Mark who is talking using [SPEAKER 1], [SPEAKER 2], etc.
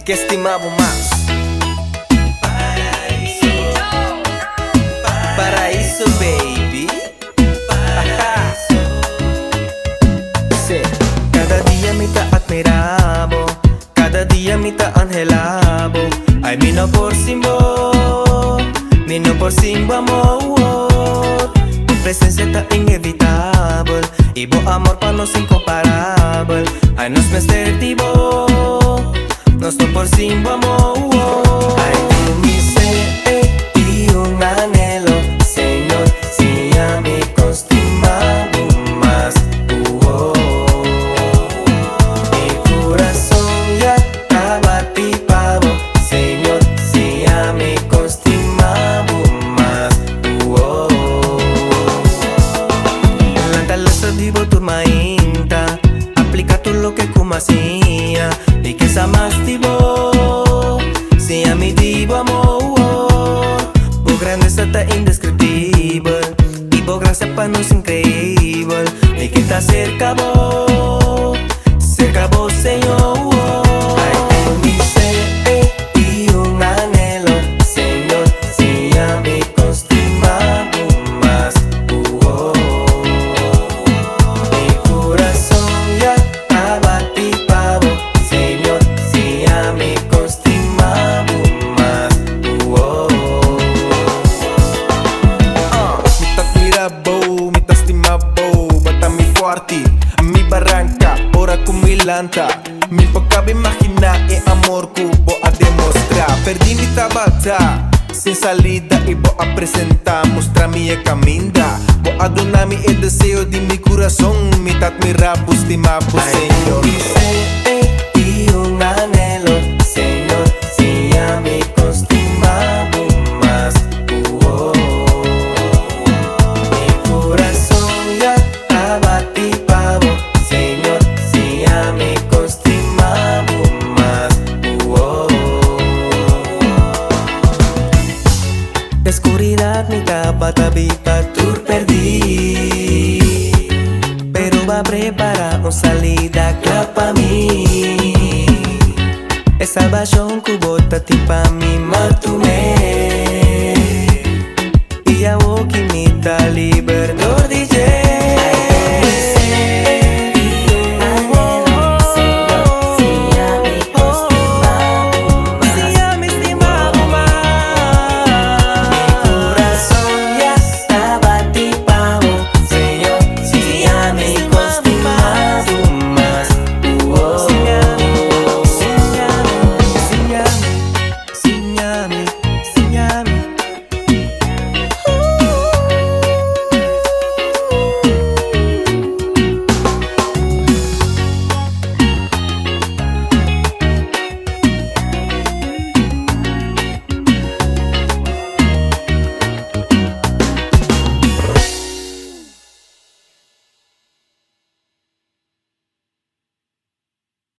[SPEAKER 1] ke stima bo mas. Paraíso, baby. Sí. Kada dia mi ta admirá bo, kada dia mi ta anhelá bo. Ai, mi no por sin bo, mi no por sin bo amor. Bo presensia ta inevitabel i bo amor pa nos inkomparabel. Ai, nos mester di bo, nos no por sin bo amor. Ai, den mi ser tin un anhelo, Señor, siña mi kon stima bo mas. Mi kurason ya ta bati pa bo, Señor, siña mi kon stima bo mas. Lanta lesa di bo tur mainta, apliká tur loke ku m'a siña. Mi ke sa mas di bo, siña mi di bo amor. Bo grandesa ta indeskriptibel i bo grasia pa nos inkreibel. Mi ke ta serka bo, serka bo, Señor. Ai, den mi ser tin un anhelo, Señor, siña mi kon stima bo mas. Mi kurason ya ta bati pa bo, Señor, siña mi kon stima bo mas.
[SPEAKER 2] Mi ta admirá bo, mi ta stima bo, bo ta mi fòrti, mi baranka, ora ku mi lanta. Mi por kaba imaginá e amor ku bo a demostrá. Pèrdí mi tabata, sin salida i bo a presentá, mustra mi e kaminda. Bo a duna mi e deseo di mi kurason, mi ta admirá bo, stima bo,
[SPEAKER 1] Ai,
[SPEAKER 2] Señor.
[SPEAKER 1] den mi ser tin un anhelo, Señor, siña mi kon stima bo mas. Mi kurason ya ta bati pa bo, Señor, siña mi kon stima bo mas. Den skuridat mi tabata biba tur pèrdí, pero b'a prepará un salida kla pa mi. E salbashon ku bo tatin pa mi m'a tum'é. I awor ku mi ta liber.